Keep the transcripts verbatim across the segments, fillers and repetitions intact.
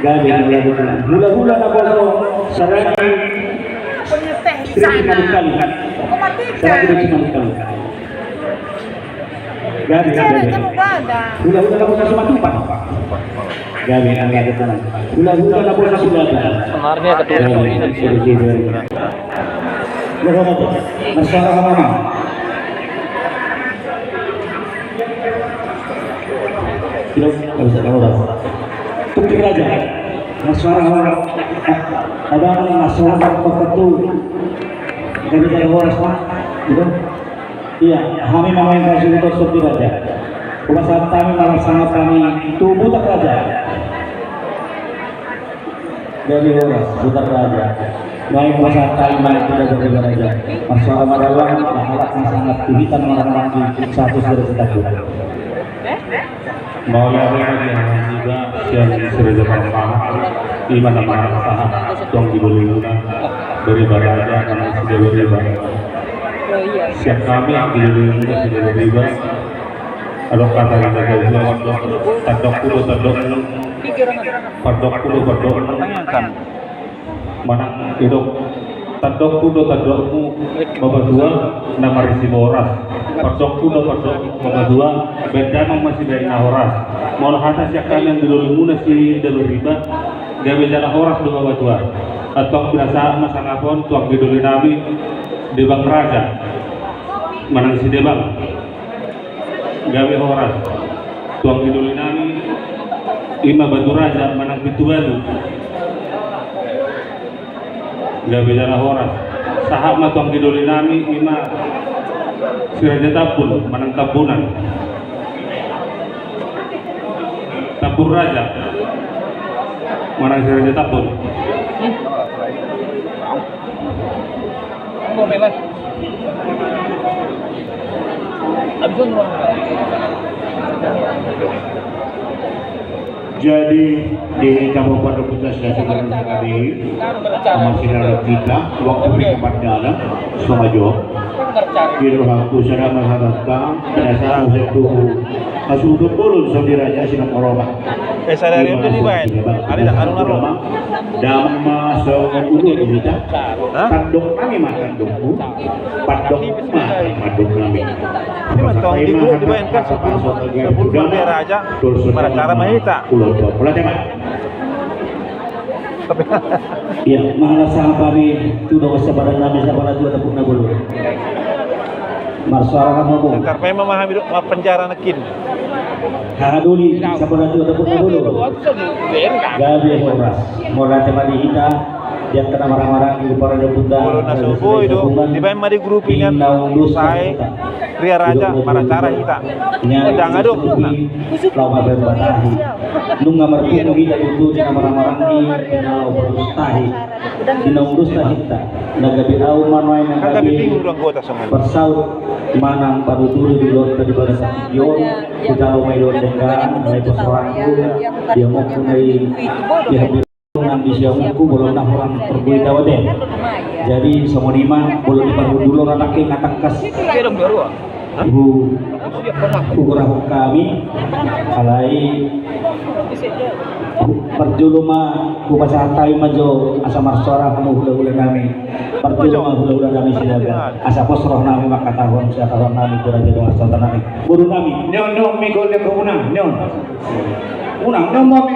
Gabe, gabe, gabe. Hula-hula na boso, sarani. Punya teh di sana. Kok mati kan? Gabe, gabe, gabe. Hula-hula na boso Simatupang. Gabe, gabe, gabe. Hula-hula na boso Simatupang. Sebenarnya ketua. Gabe, gabe, gabe. Gabe, gabe. Masalah apa, Mang? Tidak, tidak bisa, tidak bisa. Tunggu aja. Mas suara orang. Ada mas suara orang tertentu. Jadi dari horas, Pak. Gitu. Iya, kami mau yang kasih untuk sopir aja. Rumah sakit kami malah sangat kami tubuh tak aja. Gabe horas, Butar Raja. Baik, masa kami main tidak berdebat aja. Masalah maralang, halak na sangat kuhitan maranggi satu sudah kita buat. Mauliate ma di hamu juga, sian si Raja Parpahan, ima na marsahat, tuang di bolinguna, dari Baraja, nama sudah berdebat. Siap kami, di bolinguna, sudah berdebat. Adong kata-kata jauh, tandokku do tandokmu, tandokku do tandokmu. Manang idok, tandokku do tandokmu, mapatua na marisi boras. Pandokku do pandokmu, mapatua, baen damang ma sibaen na horas. Molo hata sian hami di dolinguna si Dabariba, gabe jala horas do mapatua. Antong pinasahat ma sangap on tuang di doli nami, Debang Raja. Manang si Debang. Gabe horas. Tuang di doli nami, ima Batu Raja, manang Pintu Batu. Gabe jala horas. Sahat ma tuang di doli nami, ima si Raja Tambun, manang Tambunan. Tambun Raja, manang si Raja Tambun. Jadi di Kabupaten Kuta Siahaan, sama sinara kita waktu di tempat dalam sama jo. Di rohaku sadang mengharapkan pada saat saya tubuh. Asuhut bolon saudara raja sinan moroba. Eh, sadari on do dibaen. Ada dah, anu, anu. Damang ma songon ulu di hita. Hah? Tandok nami ma tandokku. Pandokku ma pandok nami. Ima tong di grup dibaen kan sebelum, sebelum dia raja. Maracara ma hita. Ulo to. Ulo tema. Iya, malah sangap hami tu dongan sabaran nami, sabaran dua tepuk na bulu. Marsuara hamu. Ntar pe ma hami do marpenjara nangkin. Haha doli, sabaran dua tepuk na bulu. Gabe horas. Mauliate ma di hita, di angka na marhahamaranggi, di parade puta. Molo na so boi do, dibaen ma di grup i nian. Ria raja, maracara hita. Ndang adong. Laho mambahen batahi. Nunga marpungu hita tutu di na marhahamaranggi, di na laho berdustahi. Di na umdusta hita. Na gabe au ma nuaeng na gabe parsaut manang paruturi di ulaonta di bagasan tingki on. Hujalo ma i do denggan, na i pos rohangku, di amongku na i, di hape nang di siamunku, bolon na hurang terbuat dawat e. Jadi songon i ma, bolon di parhundul on anak e na tangkas. Hu, hugurahon hami, alai parjolo ma, hupasahat hami ma jo asa marsuara hamu hulahula nami. Parjolo ma hulahula nami Sinaga. Asa pos roha nami mangkatahon, sihatahon nami tu raja dongan sahuta nami. Boru nami. Nion, nion, migo, nion, nion. Unang, nion, nion.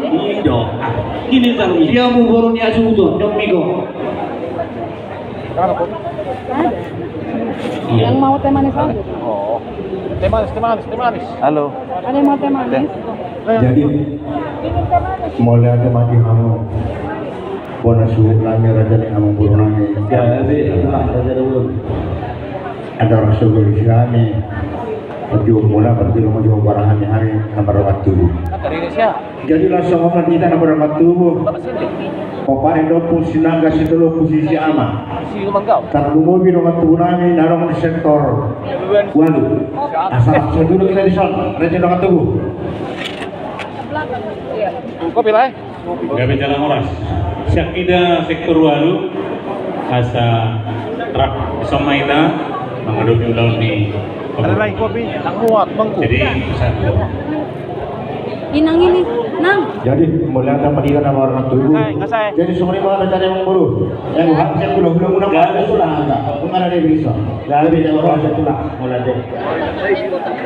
Ido. Gini taruh. Dia mu boru ni asuhut on, nion, migo. Yang mau teh manis aja. Oh. Teh manis, teh manis, teh manis. Halo. Ada yang mau teh manis? Jadi, mauliate ma di hamu. Bona suhut nami raja ni amangboru nami. Ya, jadi, itulah raja dulu. Ada orang suhut di sini. Ujung mula bertemu ujung barang hami, hami na mardongan tubu. Jadi langsung opat hita na mardongan tubu. Paparin do Ompu Sinaga, Sitolopu, Sisi Ama. Tarlumobi dongan tubu nami na adong di sektor walu. Asa langsung dulu hita dison, raja dongan tubu. Kopi lah. Gabe jala horas. Sian hita sektor walu, asa rap dison ma hita mangadopi ulaon ni Ada lagi kopi? Nang muat, mangku. Jadi, satu. Inang ini, Nang. Jadi, mauliate ma di hita na marhite tubu. Ngasai, ngasai. Jadi, songon i ma hata ni amangboru. Yang hak siap hula-hula muna. Gabe tulang. Muna ada di bisa. Gabe tulang. Mauliate.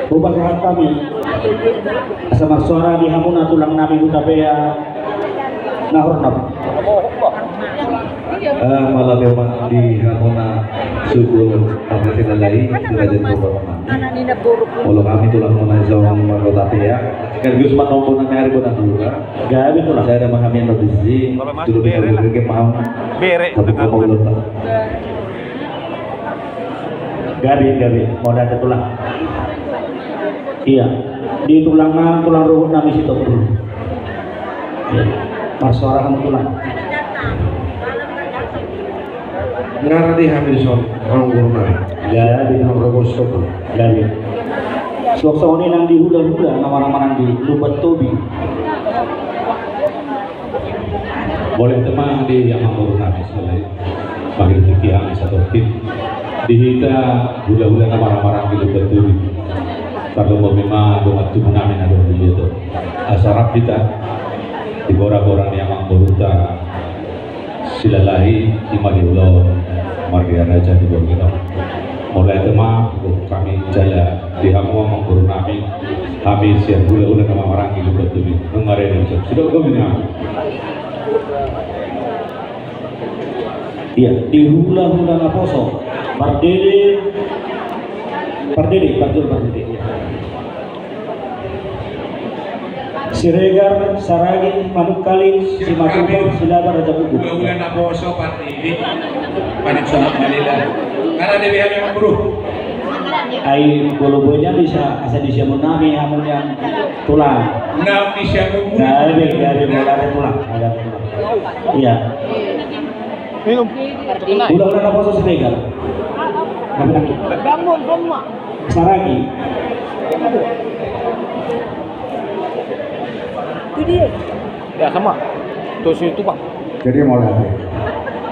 Upas hak hami. Asa marsuara di hamuna tulang nami Hutapea. Nahor nami. Eh, mauliate ma di hamuna suku Silahi, Silahi Purba Mangani. Molo hami tulang muna i songon marga Hutapea, sekaligus ma na ombun nami ari bona buka. Gabe tulang. Sada ma hami anu disi, dulu kita berpikir mau. Bere. Gabe, gabe, mauliate tulang. Iya, di tulang na, tulang ruhut nami Sitompul. Iya. Marsuara hamu tulang. Nunga rade hami dison, amangboru nami. Gabe, amangboru Sitompul. Gabe. Suang songon i nang di hula-hula na marhamaranggi Lumban Tobi. Mauliate ma di amangboru nami Silahi. Mangido tingki hami satortip di hita hula-hula na marhamaranggi Lumban Tobi. Tarlumobi ma dongan tubu nami na adong di hita. Asa rap hita di gora-gora ni amangboruta Silahi, i ma di ulaon marga Raja di Borgino. Mauliate ma, hami jala di hamu amangboru nami, hami sian hula-hula na marhamaranggi Lumban Tobi. Nunga rade dison. Sidok gomi nami. Iya, di hula-hula naposo. Pardede, pardede, pardede, pardede, iya. Siregar, Saragi, Panukkale, Simatupang, Silaban, Raja Guguk. Hula-hula naposo, pardede. Panik sonat malila. Nunga rade be hami, amangboru. Ai, bolo bonya bisa, asa disiamun nami, hamu nian tulang. Nami siamun. Gabe, gabe, mauliate tulang. Mauliate tulang. Iya. Minum. Hula-hula naposo Siregar. Gabe nangkin. Saragi. Itu dia. Ya, sama. Tuh, situ, Bang. Jadi, mauliate.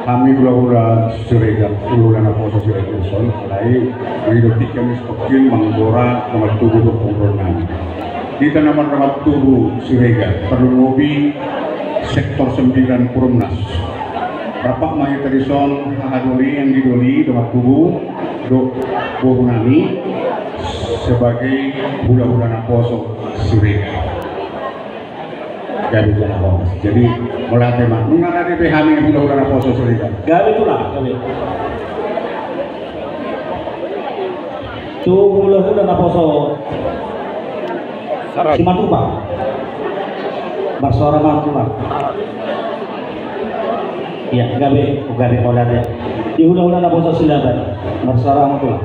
Hami hula-hula Siregar, hula-hula naposo Siregar dison, alai mangido tingki hami satortip manggora dongan tubu dohot pomparan nami. Di hita na mardongan tubu Siregar, tarlumobi sektor sembilan Purumnas. Rap ma hita dison, haha doli, anggi doli, dongan tubu dohot boru nami sebagai hula-hula naposo Siregar. Gabe tulang, Bos. Jadi, mauliate ma. Nunga rade be hami hula-hula naposo Siregar. Gabe tulang, gabe. Tu hula-hula naposo Simatupang. Marsuara ma tulang. Iya, gabe, gabe, mauliate. Di hula-hula naposo Silaban. Marsuara ma tulang.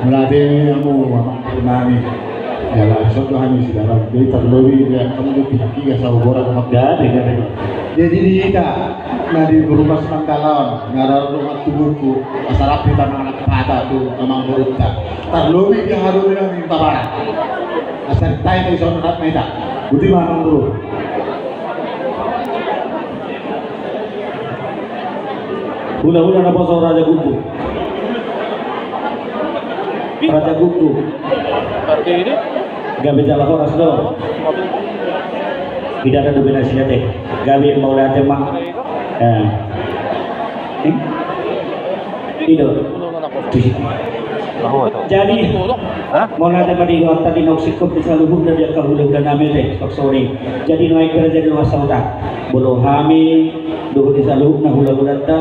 Mauliate ma hamu, amangboru nami. Jala songon i hami Silaban. Jadi tarlumobi, ya, hamu do tingki, asa hugora ma. Gabe, gabe. Jadi di hita na di Purumnas Mandalaon, na ro dongan tubungku, asa rap hita mangalap hata tu amangborunta. Tarlumobi di haha doli nami Hutabarat. Asa tahe dison rap ma hita. Boti ma, amangboru. Hula-hula naposo Raja Guguk. Raja Guguk. Gabe jala horas do. Tidak ada dominan senjata. Gabe, mauliate ma. Eh. Eh? Ido. Jadi, mauliate ma di rohanta, di naung singkop ni saluhutna di angka hula-hula nami, ate, songon i. Jadi, nuaeng pe raja ni dongan sahuta, molo hami dohot di saluhutna hula-hulanta,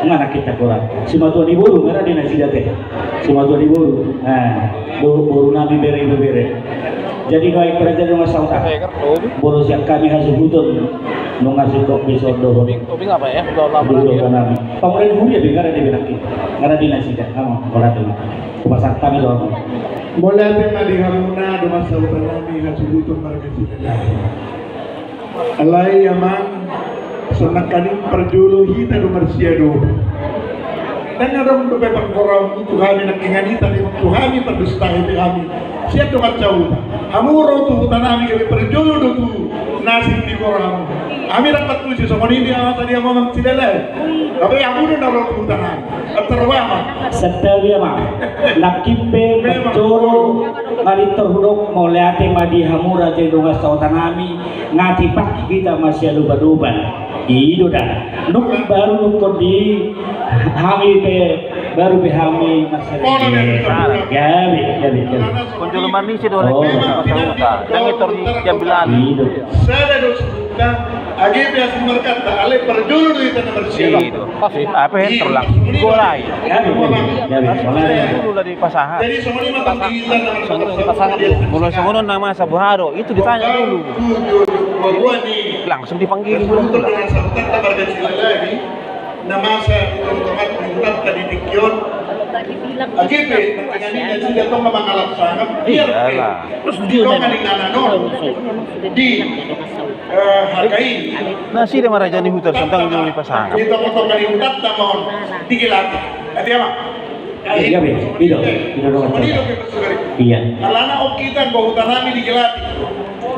nunga nangkin tangkorak. Simatua ni boru, nunga rade nasida, ate. Simatua ni boru. Nah, boru, boru nami, bere, ibebere. Jadi, nuaeng pe raja ni dongan sahuta, molo sian hami hasuhuton, nunga singkop be songon dohot. Topi ngapa ya? Udah lama lagi ya. Pangula ni huria be, nunga rade be nangkin. Nunga rade nasida. Amang, mauliate ma. Hupasahat hami do. Mauliate ma di hamuna dongan sahuta nami hasuhuton marga Silaban. Alai, amang, songon nangkaning parjolo hita do marsiadopan. Ndang adong dope pangkorhon tu hami nangkiningan i, tapi tu hami pardusta hami sian dongan sahuta. Hamu ro tu huta nami, gabe parjolo do tu na sitio hamu. Hami rap muse songon i di amanta, di amanta Silahi. Gabe hamu do na ro tu huta nami. Antar wama. Santabi, amang. Nangkin pe parjolo, marhite hudok mauliate ma di hamu raja ni dongan sahuta nami, nga tipak hita masiadopan-adopan. I do da. Nunga baru nunga di hami pe, baru pe hami masyarakat. Gabe, gabe, gabe. Parjolo manise do. Ndang i tor diambil alih. I do. Sada do suhutna, age pe asing markata, alai parjolo do hita na marsiadopan. I do. Apa yang terlaku? Golai. Gabe, gabe. Dulu lah dipasahat. Jadi songon i ma tong di hita na marsiadopan. Molo songon on na masa boha do, itu ditanya dulu. Langsung dipanggil. Na masa di tonga-tonga di hutanta di tingki on. Age pe, na sudah tong mangalap sangap, biar pe. Terus dia tong maningana non di, eh, harga ini. Nasida ma raja ni huta, songon i do dipasangap. Di tonga-tonga di hutanta ma on, digelati. Ate amang. Iya, be. Ido, ido do. Iya. Alana on hita, anggo huta nami digelati.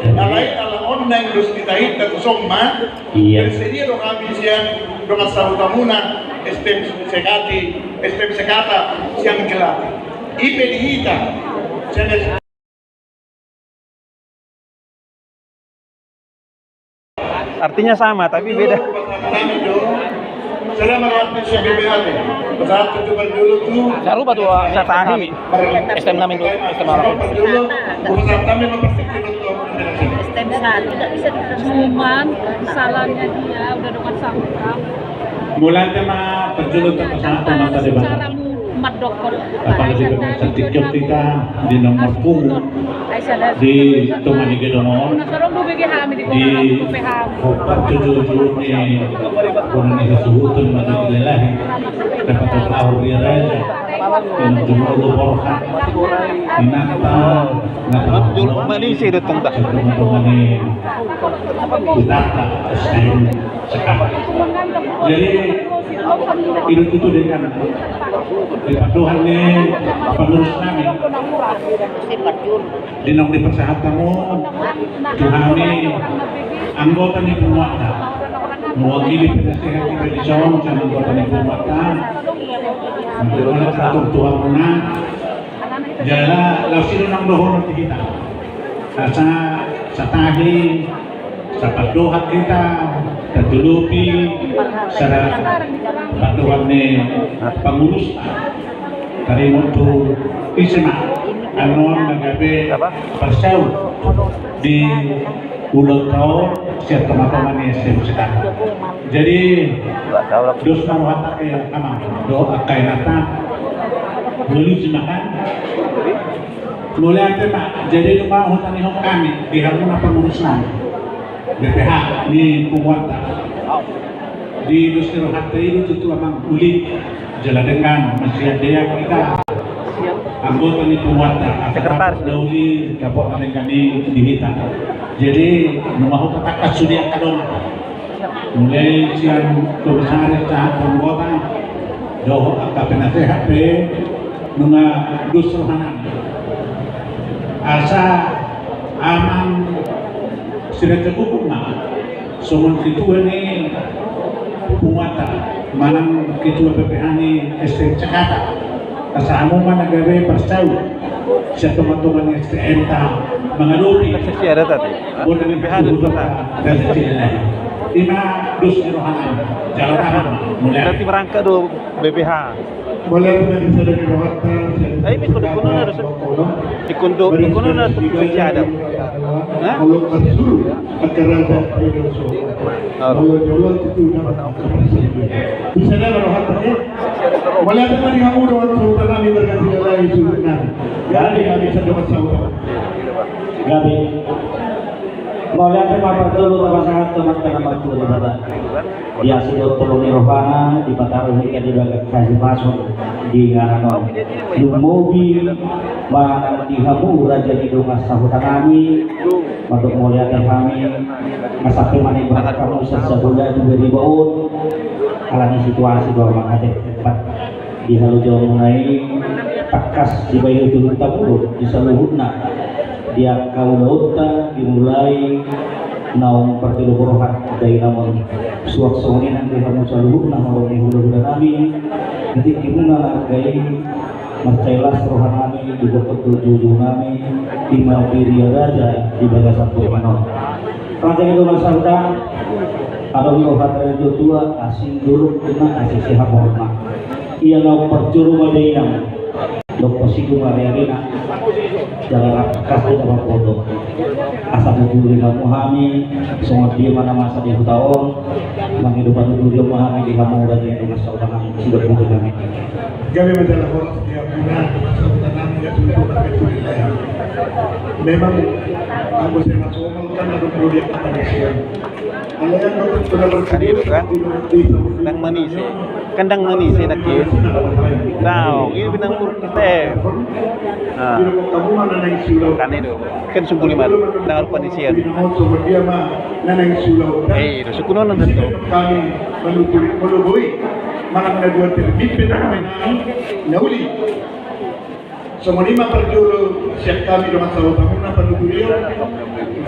Alai ala on naeng dos hita, hita tu son ma. Iya. Bersedia do hami sian dongan sahutamuna, S T M Sekati, S T M Sekata, sian gelati. I pe di hita, sian Artinya sama, tapi beda. Sarupa tu, ah, Satahi. S T M nami dulu, S T M nami. Cuman salahnya dia udah dengan sanggup. Mulai tema perjulu terpesona mata di bawah. Apalagi dengan setiap kita di nomor punggung di tonga ni gedong on, di opat tujuh tujuh ni, kurang ni sasuhuton mata di lelahi, dapat tahu dia raja. Yang jumlah borhat, inata, nata, manise datang dah. Satu tonga ni utata, S T M Sekata. Jadi, ido tutu dengan di pandohan ni pengurus nami. Di naung dipasahat hamu tu hami anggota ni punguanta. Mewakili penasehat ni Bedi Song, sian anggota ni punguanta. Anggota ni punguanta. Jala laos i do nang dohonon di hita. Asa Satahi, sapandohan hita, tatulupi, sada pandohan ni pangurus. Tarima tu ise ma, annon na gabe parsaut di ulaonta on sian tonga-tonga ni S T M Sekata. Jadi, dos ma rohanta, amang, dohot angka inanta, mauliate ma. Mauliate ma. Jadi, nunga hutanihon hami di hamuna pangurus nami, B P H ni punguanta. Di dos ni rohanta i do tutu, amang, uli. Jala denggan, masian dia hita anggota ni punguanta, sekretaris, na uli dapot na denggan i di hita. Jadi, nunga hupatangkas sude angka dongan. Mulai sian komisaris sahat anggota, dohot angka penasehat pe, nunga dos rohanami. Asa amang Siregar Gugum ma songon ketua ni punguanta, manang ketua B P H ni S T M Sekata. Asa hamu ma na gabe parsaut sian tonga-tonga ni S T M ta mangadopi. Saksi ada tadi. Bona ni B P H ni suhut punguanta. Ima dos ni rohanami. Jala amang, mulai. Berarti berangkat do B P H. Mulai dari sada ni rohanta. Ai, mikun, mikun na dos. Mikun do, mikun na dos. Hah? Bisa dah, rohanta, eh? Mauliate ma di hamu dongan sahuta nami, marga Silahi suhut nami. Jadi, hami sada dongan sahuta. Gabe. Mauliate ma parjolo tapasahat tu Amanta na martua Debata. Di asi dohot holong ni rohana, dipataruhon hita di bagasan hahipason di inganan on. Lumobi ma di hamu raja ni dongan sahuta nami, mandok mauliate hami. Asa pe manang berkat hamu sasabola di bariba on, alani situasi do, amang, ate. Di halojaonmuna i tangkas dibahen Tuhan tu hamu di saluhutna. Di angka ulaonta dimulai naung parjolo borhat dainang on. Suang songon i nang di hamu saluhutna horong ni hula-hula nami, di tingki muna na arga i, mansai las roha nami di gokhon tu joujou nami, i ma di ria raja di bagasan boru on. Raja ni dongan sahuta, adong do hata ni natuatua, asing dolok na, asing sihamorna. Ia naung parjolo ma dainang, dung pasidung ari-arina, jala rap kas di dapat foto. Asa tuturi hamu hami, songon dia ma na masa di huta on, mangido panuturion ma hami di hamu raja ni dongan sahuta nami, sidok putih nami. Gabe ma jala horas di hamuna, sahuta nami, ya, tuturi, tuturi, ya. Memang, anggo sena somal kan, adong do di angka panisian. Kan i do kan? Ndang manise. Kan ndang manise nangkin. Tau, ini benang muruk kita. Nah. Kan i do. Kan sungkun i ma. Ndang aru panisian. Eh, i do sungkun on tentu. Kami menutup, menubui. Manang na dua terbitin, na uli. Songon i ma parjolo sian hami dongan sahutamuna panuturion.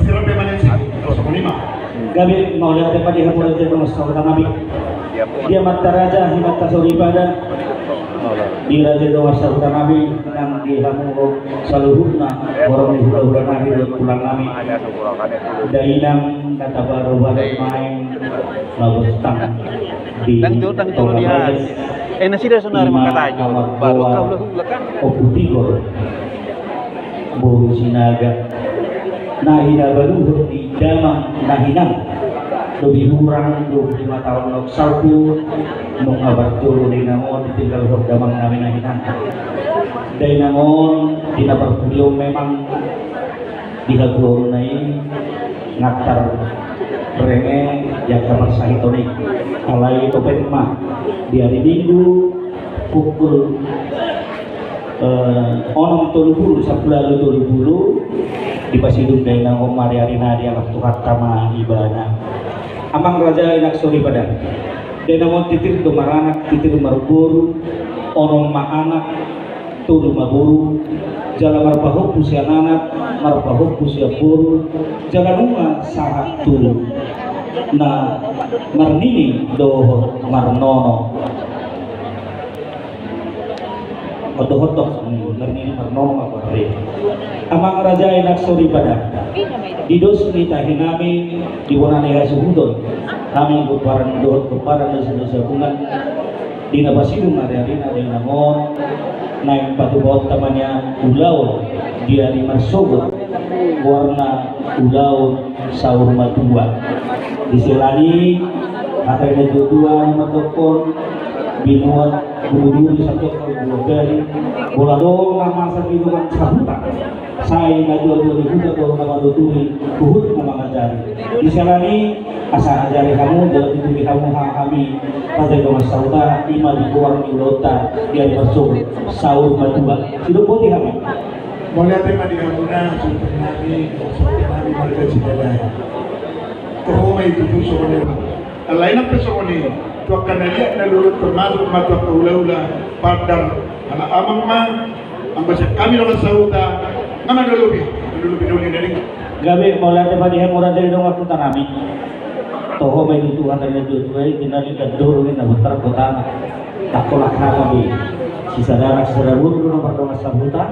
Sira pe manensi. Songon i ma. Gabe mauliate ma di hamu raja dongan sahuta nami. Di amanta raja, di amanta soripada, di raja dongan sahuta nami, nang di hamu saluhutna, horong ni hula-hula nami, dohot tulang nami. Dainang na tabaru baru main. Labus tang di Ndang tu, ndang tu Toraja. Dia. Eh, nasida sonari ima mangkatai jo. Amat baru boa kau lah, lah kan? Ompu Tigor. Boru Sinaga. Na hinabaluhon di damang na hinan. Lobi hurang dua puluh lima taon nunga salpu. Nunga parjolo dainang on ditinggalhon damang nami na hinan. Dainang on di na parpudi on memang di hatuaonna i ngantar renge di angka parsahiton i. Alai topet ma di ari Minggu pukul, eh, onom tolu pulu, sampulu tolu pulu, dipasidung dainang on ma ari-arina, dialap Tuhanta ma ibana. Amang raja, inang soripada. Dainang on titir do maranak, titir marboru, onom ma anak, tolu ma boru, jala marpahompu sian anak, marpahompu sian boru, jala nunga sahat tu na marnini dohot marnono. Dohot do, hmm, marnini marnono ma boru. Amang raja, inang soripada. Di dos ni tahi nami, di bona ni hasuhuton. Hami pomparan dohot pomparan ni sadari sabungan. Di na pasidung ari-arina dainang on, naeng patupaonta ma nian ulaon di ari marsogot, goarna ulaon saur matua. Di sela ni hata ni natuatua na mandok on, binuat bulu duri sandok, bulu bari, bola dong na masa di dongan sahuta. Sai natuatua ni huta do na manuturi, huhut na mangajari. Di sela ni, asa ajari hamu jala tuturi hamu hami, raja dongan sahuta, ima di goar ni ulaonta di ari marsogot, saur matua. Sidok boti hami. Mauliate ma di hamuna, suhut nami, suhut nami marga Sidalah. Toho ma i tutu songon i. Alai nang pe songon i, tu angka na liat na lolo, termasuk ma tu angka hulahula, pandar, anak amang ma, anggo sian hami dongan sahuta, nga mandolopi, mandolopi doli na denggan. Gabe, mauliate ma di hamu raja ni dongan sahuta nami. Toho ma i tutu hata ni natuatua i, tinggal i dadu ni na botar kota na. Tangkolak hata be. Sisada anak sisada boru do na mardongan sahuta,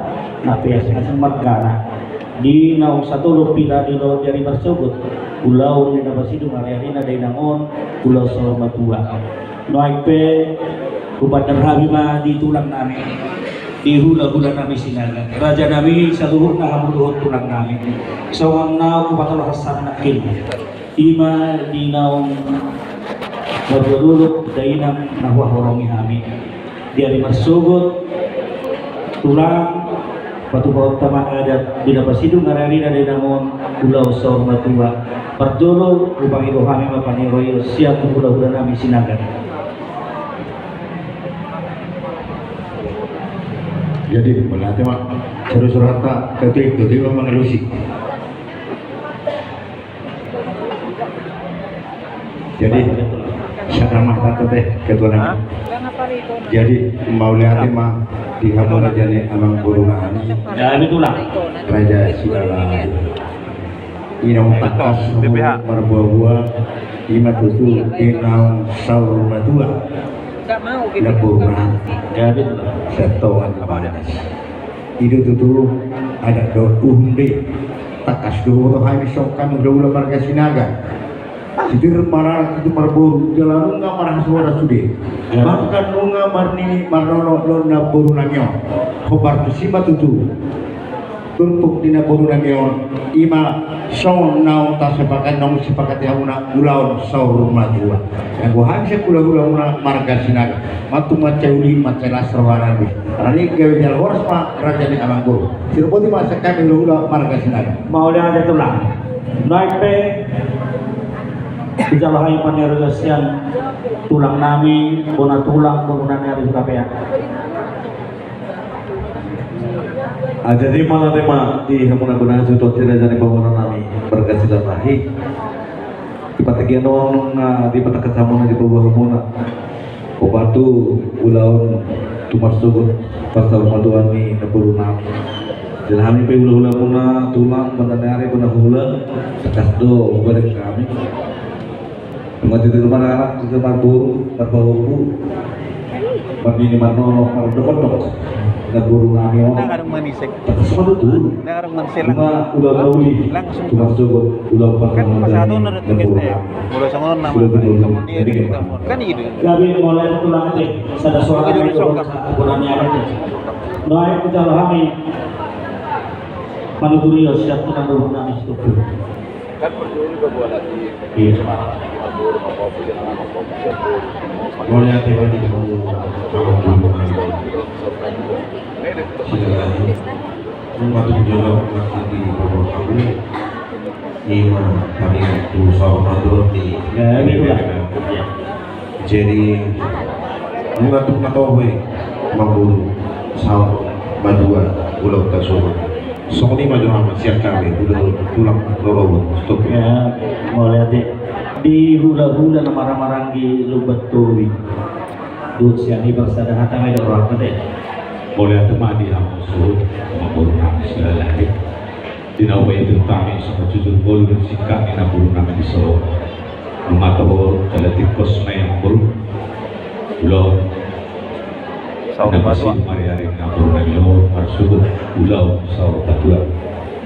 na pe asing-asing margana. Di naung satolop hita di ulaon di ari marsogot, ulaon di na pasidung ari-arina dainang on, ulaon saur matua. Nuaeng pe, hupandar hami ma di tulang nami, di hulahula nami Sinaga. Raja nami, saluhutna hamu dohot tulang nami. Songon na hupatolhas hami nangkin. Ima di naung marboru dainang na huhahorongi hami. Di ari marsogot, tulang, patupaonta ma adat, di na pasidung ari-arina dainang on, ulaon saur matua. Parjolo, hupangido hami ma pangidoan sian hulahula nami Sinaga. Jadi, mauliate ma, seru-seru hata, ketua, ketua ma mangalusi. Jadi, sada ma hata teh, ketua nami. Hah? Jadi, mauliate ma, Di hamu raja ni amangboru nami. Ya, betul lah. Raja Silalahi. Inong tangkas marboaboa, ima tutu inong saur matua. Namboru nami. Ya, betul lah. Setongan bagas. I do tutu adat dohot uhum be. Tangkas do huboto hami songon hami hulahula marga Sinaga. Sitir maranak tutu marboru, jala nunga marhasohotan sude. Ya. Bahkan nunga marnini marnono dohot namboru nami on. Hombar tusi ma tutu. Turpuk ni namboru nami on, ima songon naung tasepakati, naung sipakati hamuna ulaon saur matua. Anggo hami sian hulahula muna marga Sinaga, mantu mansai uli, mansai las rohana be. Alani gabe jala horas ma raja ni amangboru. Siropoti ma sian hami hulahula marga Sinaga. Mauliate tulang. Nuaeng pe dijalo hami panuturion sian tulang nami, bona tulang, bona nami ari Hurapean. Ah, jadi mauliate ma di hamuna bona hasuhuton si raja ni pamoruon nami marga Silalahi. Di partingkian on, ah, dipatangkas hamuna, dipaboa hamuna. Hombar tu ulaon tu marsogot parsaur matuaan ni namboru nami. Jala hami pe hulahula muna tulang, bona ni ari, bona hula, tangkas do hubereng hami. Nunga sitir maranak, sitir marboru, marpahompu, marnini marnono, marondok-ondok. Namboru nami on. Tangkas ma tutu. Nunga ulaon na uli, tu marsogot ulaon parsaur matuaan ni namboru nami. Gabe, mauliate tulang, ate, sada suara ma i tu bona ni ari. Nuaeng dijalo hami panuturion sian tulang, namboru nami, situtu. Kan perlu juga buat lagi. Iya. Mauliate ma di hamu. Silakan. Patut jolo nanti di pokok aku. Ima tadi tu saur matua ni. Ya, betul lah. Jadi, nunga tung na toho i, amangboru, saur matua, ulaon tasogot. Songon i ma jo hami sian hami, hulahula tulang rorobot. Stop. Ya, mauliate. Di hulahula na marhahamaranggi Lumban Tobing. Dung sian i, baru sada hata ma i do rohangku, ate. Mauliate ma di hamu suhut, amangboru nami Silalahi. Di na hupaihut hami songon jujur ngolu do singkat ni namboru nami dison. Nunga toho jala tingkos ma i, amangboru. Ulaon saur matua. Marsogot ulaon saur matua.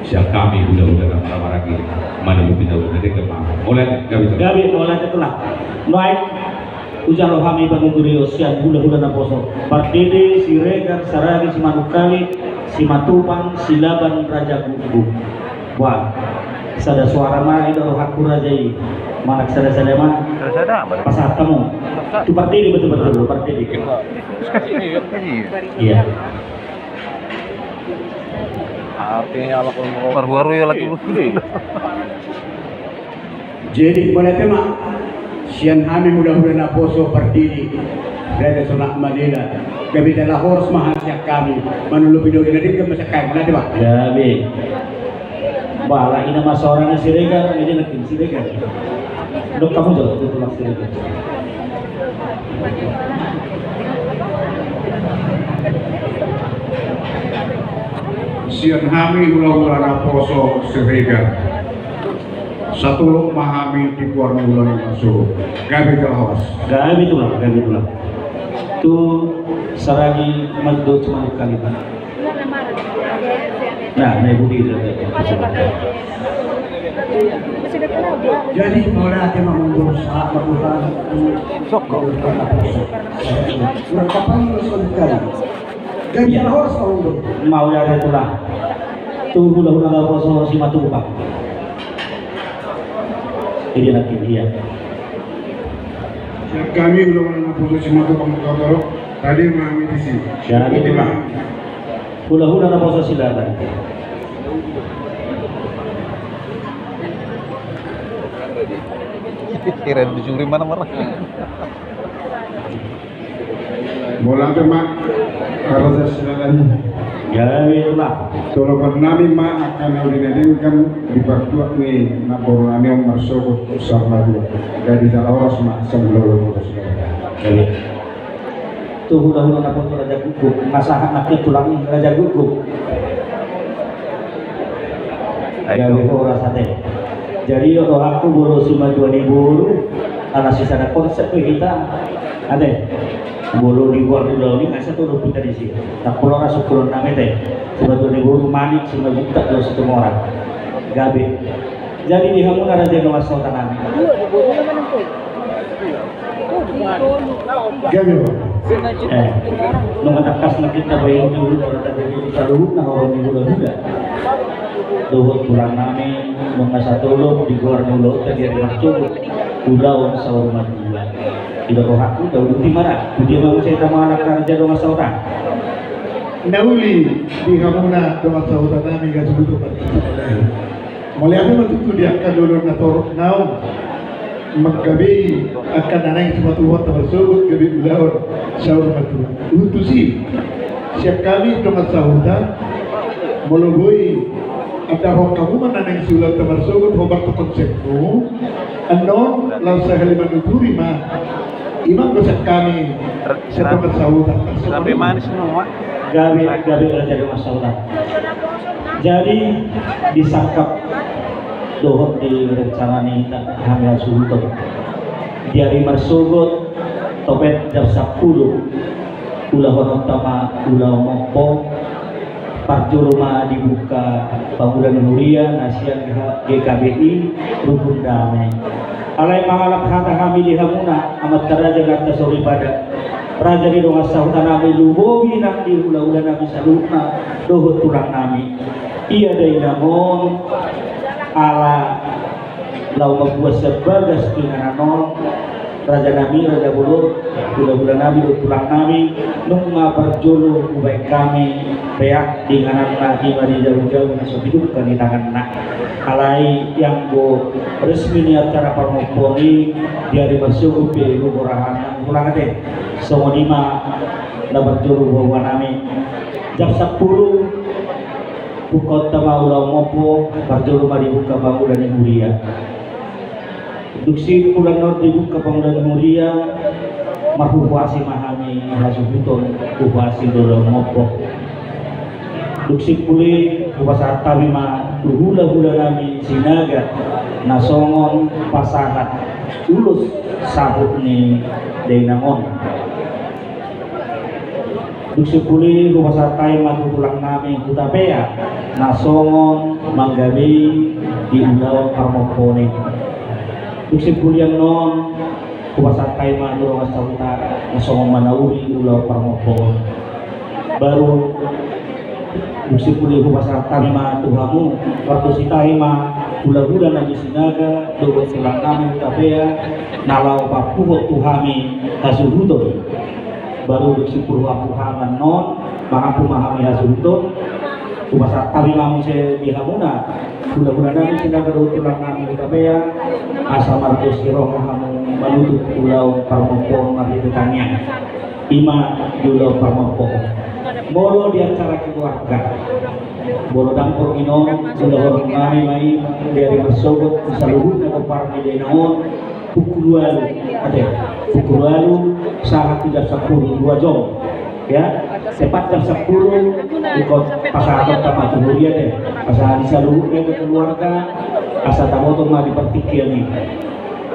Sian hami hulahula na marhahamaranggi, manulupi na uli na denggan ma. Mauliate, gabe. Gabe, mauliate tulang. Nuaeng hujalo hami panuturion sian hulahula naposo. Pardede, Siregar, Saragi, Simanukkali, Simatupang, Silaban, Rajagukguk. Wah, sada suara ma i do rohangku raja i. Manang sada-sada ma. Sada-sada ma. Pasahat hamu. Tu pardede, betul-betul pardede. Iya. Artinya, ala ko marhuaru ya lagi. Jadi, mauliate ma sian hami hulahula naposo, pardede, raja Sonak Madela. Gabe jala horas ma sian hami, manulupi na uli na denggan ma sian hami. Mauliate ma. Gabe. Ba, ala ina ma suara ni Siregar, ina nangkin Siregar. Dok hamu jo tu tulang Siregar. Sian hami hulahula naposo Siregar. Satolop ma hami tipuar ni ulaon na marsogot. Gabe jala horas. Gabe tulang, gabe tulang. Tu Saragi ma dohot Simanukkali. Nah, na i budi. Jadi, mauliate ma, monggo sahat ma Tuhan. Sok. Mauliate tulang. Tu hulahula naposo Simatupang. Iya, nanti, iya. Sian hami hulahula naposo Simatupang, totoro. Tadi ma hami disi. Sian hami hulahula naposo Silaban. Kira di juri mana marah? Mauliate ma, raja Silaban. Gabe tulang. Tolopan nami ma angka na uli na denggan di partuat ni namboru nami on marsogot saur matua. Gabe jala horas ma sian hulahula naposo Silaban. Gabe. Tu hulahula na potu Raja Guguk, nga sahat nangkin tulang i Raja Guguk. Gabe horas ate. Jadi dohononku molo simatua ni boru, ala sisada konsep pe hita ate. Molo di goar ni ulaon i nga sahat tu hita disi. Ndang pola ra sungkunon nami ate. Simatua ni boru Manik Simanjuntak do Situmorang. Gabe. Jadi di hamu na raja ni dongan sahuta nami. Gabe. Eh, nunga tangkas na hita baen jolo, para tajadi di saluhutna horong ni hulahula dohot tulang nami, nunga satolop di goar ni ulaonta di ari marsogot, ulaon saur matua. Di dohononku, dauduti ma ra, tu dia ma muse hita mangalap raja ni dongan sahuta. Na uli di hamu na dongan sahuta nami, gabe tu hita. Mauliate ma tutu di angka dolok na torop naung manggabei angka na naeng sipatupaonta marsogot gabe ulaon saur matua. Hutusi sian hami dongan sahuta, molo boi andapon hamu ma na naeng siulaonta marsogot hombar tu konsepmu, annon laos sahali manuturi ma. Ima do sian hami sian dongan sahuta. Gabe, gabe raja ni dongan sahuta. Jadi disangkap dohot di rencana ni hami hasuhuton, di ari marsogot topet jam sampulu ulahononta ma ulaon mompo. Parjolo ma dibuka pangula ni huria na sian G K B I Rukun Dame. Alai mangalap hata hami di hamuna amanta raja, amanta soripada, raja ni dongan sahuta nami, lumobi nang di hulahula nami saluhutna dohot tulang nami. Ia dainang on ala laho mambuat sian bagas tu inganan on, raja nami, raja bolon, hulahula nami dohot tulang nami, nunga parjolo hubaen hami peak di ingananna, ima di jabu-jabu na so pidungka ni tanganna. Alai ianggo resmi ni acara parmompoon i, di ari marsogot pe huboan hami, tulang ate. Songon i ma na parjolo huboan hami. Jam sampulu bukaonta ma ulaon mompo, parjolo ma dibuka pangula ni huria. Dung simpul annon dibuka pangula ni huria, marhuhuasi ma hami hasuhuton, huhuasi do ulaon mompo. Dung simpul i hupasahat hami ma tu hulahula nami Sinaga na songon pasahat ulos saput ni dainang on. Dung simpul i hupasahat hami ma tu tulang nami Hutapea na songon manggabei di ulaon parmompoon i. Dung simpul i annon hupasahat hami ma tu dongan sahuta na songon manauli ulaon parmompoon. Baru dung simpul i hupasahat hami ma tu hamu, parhusip hami ma hulahula nami Sinaga dohot tulang nami Hutapea na laho pampuhot tu hami hasuhuton. Baru dung simpul huampu hami annon, mangampu ma hami hasuhuton. Hupasahat hami ma muse di hamuna hulahula nami Sinaga dohot tulang nami Hutapea, asa mardos ni roha hamu manutup ulaon parmompoon marhite tangiang. Ima di ulaon parmompoon. Molo di acara keluarga, molo dang porginon, ulaon nami ma i di ari marsogot di saluhutna gompar ni dainang on, pukul ualu, ate, pukul ualu sahat tu jam sampulu, dua jom. Ya, tepat jam sampulu ingkon pasahatonta ma tu huria, ate, pasahat di saluhutna keluarga, asa taboto ma di partingkian i.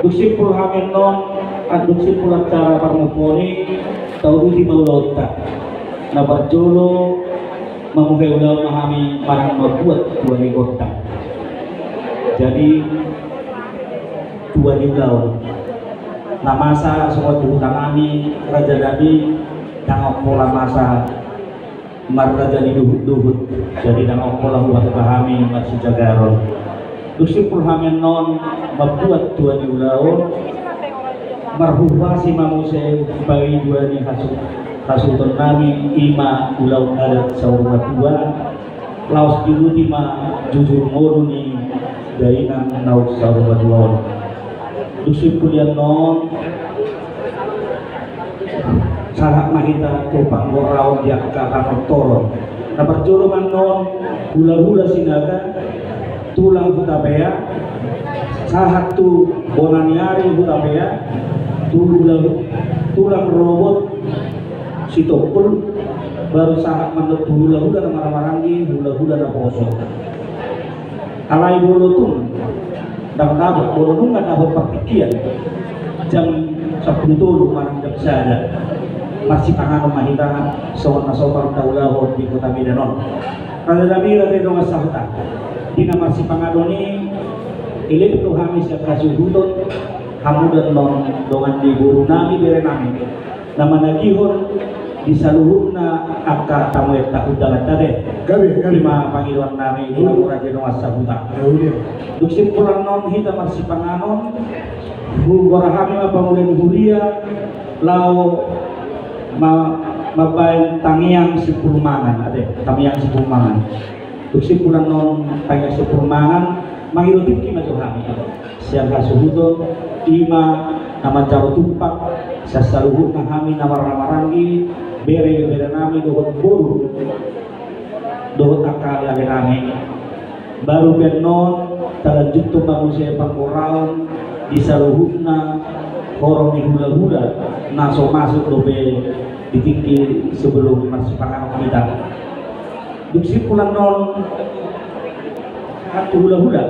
Dung simpul hami annon, dung simpul acara parmompoon i, tauduti ma ulaonta. Na parjolo mamuhe ulaon ma hami manang mambuat tua ni gondang. Jadi tua ni ulaon na masa songon tu huta nami, raja nami, dang pola masa marraja ni duhut-duhut. Jadi dang pola hubahen hami marsijagaron. Dung simpul hami annon mambuat tua ni ulaon, marhuhuasi ma muse paidua ni hasu, hasuhuton nami, ima ulaon adat saur matua. Laos diuduti ma jujur ngolu ni dainang naung saur matua on. Dung simpul i annon sahat ma hita tu panggoraon di angka panortoron. Na parjolo ma annon hulahula Sinaga, tulang Hutapea, sahat tu bona ni ari Hutapea, tu hula, tulang Robot, Sitompul, baru sahat mandok tu hulahula na marhahamaranggi, hulahula na poso. Alai molo tung ndang dapot, molo nunga dapot partingkian jam sampulu tolu manang jam sada, marsipanganon ma hita songon na somal taulahon di Kota Medan on. Raja nami, raja ni dongan sahuta, di na marsipanganon i, elek do hami sian hasuhuton, hamu do annon dongan ni boru nami, bere nami, na managihon di saluhutna angka tamuetta, undanganta, ate. Gabe, gabe. I ma pangidoan nami di hamu raja ni dongan sahuta. Dung simpul annon hita marsipanganon, hugoar hami ma pangula ni huria laho ma-, mambaen tangiang simpul mangan, ate, tangiang simpul mangan. Dung simpul annon tangiang simpul mangan, mangido tingki ma tu hami sian hasuhuton, i ma na manjalo tumpak sian saluhutna hami na marhahamaranggi, bere-bere nami dohot boru dohot angka ale-ale nami. Baru pe annon talanjuthon ma muse panggoraon di saluhutna horong ni hulahula na so masuk dope di tingki sebelum marsipanganon hita. Dung simpul annon sahat tu hulahula,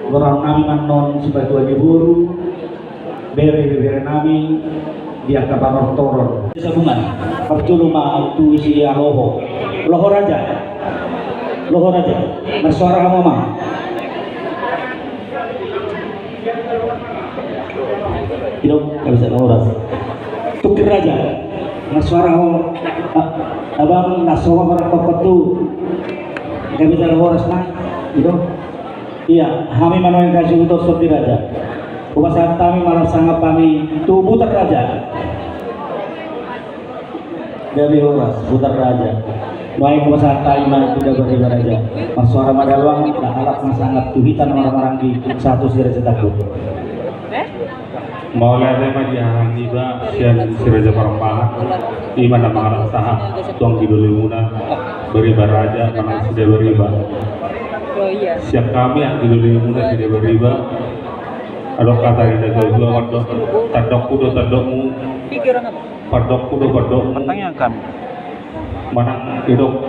goarhon nami ma annon sipatua ni boru, bere-bere nami di angka panortoron. Sabungan, parjolo ma tu si Aloho. Loho raja. Loho raja. Marsoara hamu, amang. Ido, gabe jala horas. Tungkir raja. Marsoara hamu, a-, abang, na soara ma rap tu. Gabe jala horas, amang. Ido. Ia, hami ma nuaeng hasuhuton, tungkir raja. Hupasahat hami ma laos sangap hami tu butar raja. Gabe horas, butar raja. Nuaeng hupasahat hami ma tu Dabar Riba raja. Marsoara ma daluang, laho halak ma sangap tu hita na marhahamaranggi sahat tu si Raja Tambun. Mauliate ma di haha niba sian si Raja Parombahan, i ma na mangalap sahat tu anggi dolimuna, Bariba Raja manang si Dabar Riba. Sian hami anggi dolimuna si Dabar Riba, adong hata ni natuatua mandok, tandokku do tandokmu, pandokku do pandokmu. Manang, ido,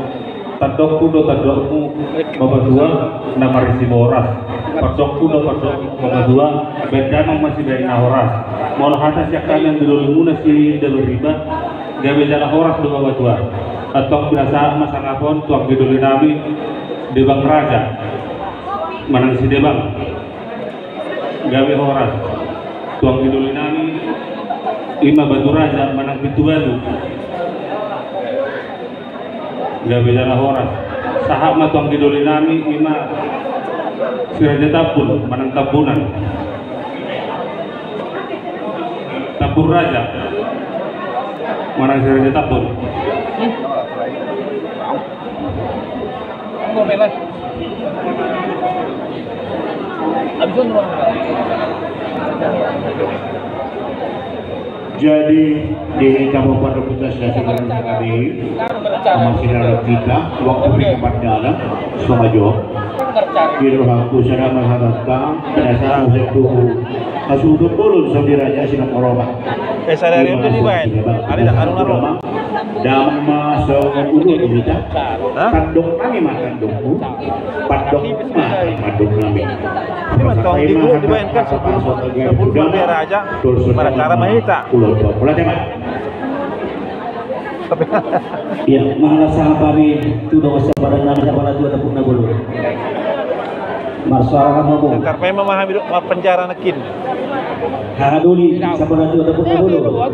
tandokku do tandokmu, mamatua na marisi boras. Pandokku do pandokmu, mamatua, baen damang ma sibaen na horas. Molo hata sian hami anggi dolimuna si Dabar Riba, gabe jala horas do, mamatua. Antong pinasahat ma sangap on tu anggi doli nami, Debang Raja manang si Debang. Gabe horas. Tu anggi doli nami, i ma Batu Raja manang Pintu Batu. Gabe jala horas. Sahat ma tu anggi doli nami, i ma si Raja Tambun manang Tambunan. Tambun Raja manang si Raja Tambun. Jadi, di Kabupaten Kuta Siantar kami, sama sinarap kita, waktu di tempat dalam, sama jawab. Di rohaku sadar mengharapkan, pada saat saya tunggu, masuk untuk turun, sambil raja, sini koroma. Eh, sadari itu dibaen. Ada dah, anu, anu. Damang ma songon ulu di hita. Hah? Tandok nami ma tandokmu. Pandokmu ma pandok nami. Ima tong di grup dibaen kan, sepuluh, sepuluh dia raja. Maracara ma hita. Ulo tua pula tema. Ia, mangalap sangap hami tu dongan sahabat nami, sahabat na tua, tapuk na bolon. Marsoara hamu, amang. Karena memang mahami do, ma penjara nekin. Haha doli, sabar tu, tapuk na bolon.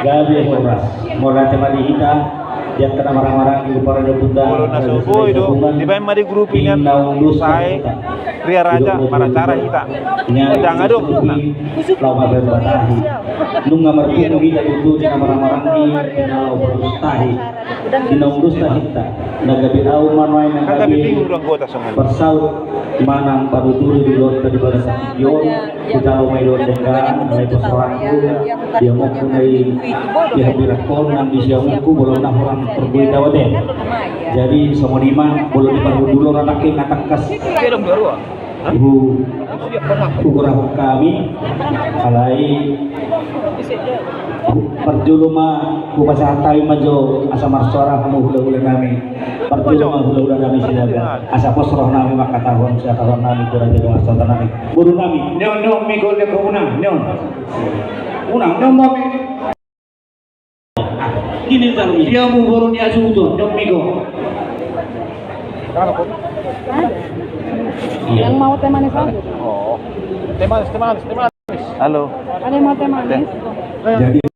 Gabe horas. Mauliate ma di hita, di angka na marhahamaranggi, di parade puta. Molo na so boi do, dibaen ma di grup i nian. Sae, Ria Raja, maracara hita. Ndang adong na. Laho mambaen batahi. Nunga marpungu hita tutu di na marhahamaranggi, di na laho padustahi. Di na umdusta hita, na gabe au ma nuaeng na gabe parsaut manang panuturi di ulaonta di bagasan tingki on, hujalo ma i dohot denggan, na i pasorangku, di amongku na i, di hambirangkon nang di siamongku, molo na hurang tergui dawat e. Jadi, songon i ma, molo di parhundul on anak ke na tangkas. Hu, hugoarhon hami, alai parjolo ma hupasahat hami ma jo asa marsoara hamu hulahula nami. Parjolo ma hulahula nami Sinaga, asa pos roha nami mangkatahon sihatahon nami tu raja ni marsoara nami. Boru nami. Nion, nion, Miko, nion, unang, nion. Unang, nion, nion. Dia mu boru ni asuhuton, nion Miko. Yang mau teh manis aja. Oh. Teh manis, teh manis, teh manis. Halo. Ada yang mau teh manis? Jadi